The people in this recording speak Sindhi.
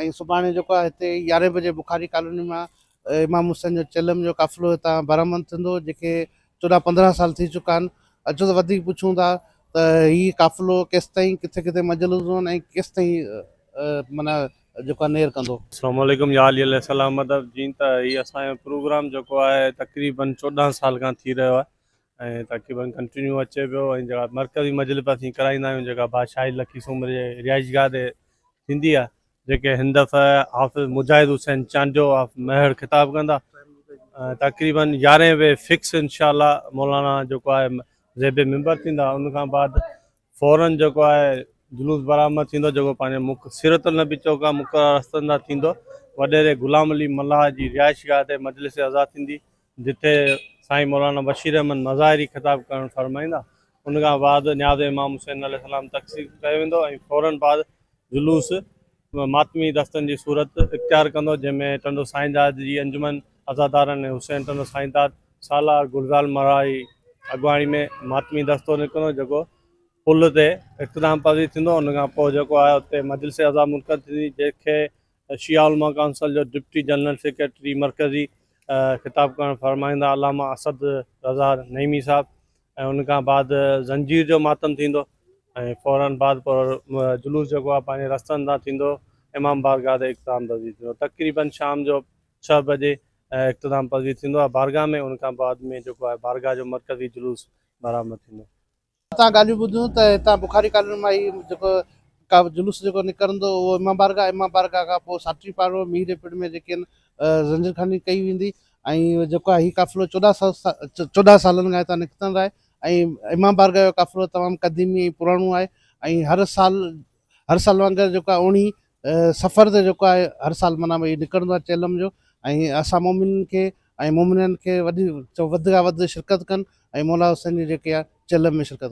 ۽ سڀاڻي جيڪو آهي هتي يارهين بجي بخاري ڪالوني مان امام حسين جو چهلم جو قافلو هتان برآمد ٿيندو جيڪي چوڏهن پندرهن سال ٿي چڪا آهن. اچو ته وڌيڪ پڇون ٿا ته هي قافلو ڪيستائين ڪٿي ڪٿي منزلون آهن ۽ ڪيستائين معنيٰ جيڪو آهي نير ڪندو. السلام عليڪم يا علي عليه السلام مدد جي ته هي اسان جو پروگرام جيڪو آهي تقريبن 14 سال کان ٿي رهيو آهي ۽ تقريبن ڪنٽينيو اچي پيو ۽ جيڪا مرڪزي مجلس اسين ڪرائيندا آهيون جيڪا بادشاهي لکي سومري جي رهائش گاهه تي ٿيندي آهي جيڪي هن دفعي حافظ مجاهد حسين چانڊيو آف ميهڙ خطاب ڪندا تقريبن يارهين بجي فڪس انشاء الله مولانا جيڪو آهي زيب ممبر ٿيندا ان کان بعد فورن جيڪو آهي جلوس برآمد ٿيندو جيڪو پنهنجي مک سيرت النبي چوڪ کان مقرر رستن تان ٿيندو وڏيري غلام علي ملاح جي رهائش گاهه تي مجلس عزا ٿيندي جتي سائين مولانا بشير احمد مظاهري خطاب ڪرڻ فرمائيندا ان کان بعد نياز امام حسين عليه السلام تقسيم ڪيو ويندو ۽ فورن بعد جلوس ماتمي دستن جي صورت اختيار ڪندو جنهن ۾ ٽنڊو سائينداد جي انجمن عزادارن ۽ حسين ٽنڊو سائينداد سالار گلزار مراحي اڳواڻي ۾ ماتمي دستو نڪرندو جيڪو پل تي اختتام پذير ٿيندو ان کان پوء جيڪو آهي اتي مجلس عزا منعقد ٿيندي جنهن کي شيعه علماء ڪائونسل جو ڊپٽي جنرل سيڪريٽري مرڪزي خطاب ڪرڻ فرمائيندا علامه اسد رضا نعيمي صاحب ۽ ان کان بعد زنجير جو ماتم ٿيندو ۽ فورن بعد پوء جلوس جيڪو آهي پنهنجي رستن تان ٿيندو امام بارگاهه تي اختتام پذير ٿيندو تقريبن شام جو ڇهه بجي اختتام پذير ٿيندو آهي بارگاهه ۾ ان کان بعد ۾ جيڪو آهي بارگاهه جو مرڪزي جلوس برآمد ٿيندو. هتان ڳالهيون ٻڌيون ته هتان بخاري ڪالوني مان هي جيڪو ڪا جلوس جيڪو نڪرندو اهو امام بارگاهه، امام بارگاهه کان پوء ساٽري پاڙو مير پڙ ۾ جيڪي آهن زنجير خاني ڪئي ويندي ۽ جيڪو آهي هي قافلو 14 سالن کان هتان نڪتندڙ آهي ۽ امام بارگاهه جو قافلو تمام قديمي ۽ پراڻو آهي ۽ هر سال هر سال وانگر جيڪو آهي اوڻي صفر تي جيڪو آهي هر سال معنيٰ هي نڪرندو آهي چيلم جو ۽ اسان مومنن کي ۽ مومنن کي وڏي وڌ کان وڌ شرڪت ڪن ۽ مولا حسين جي جيڪي آهي چيلم ۾ شرڪت.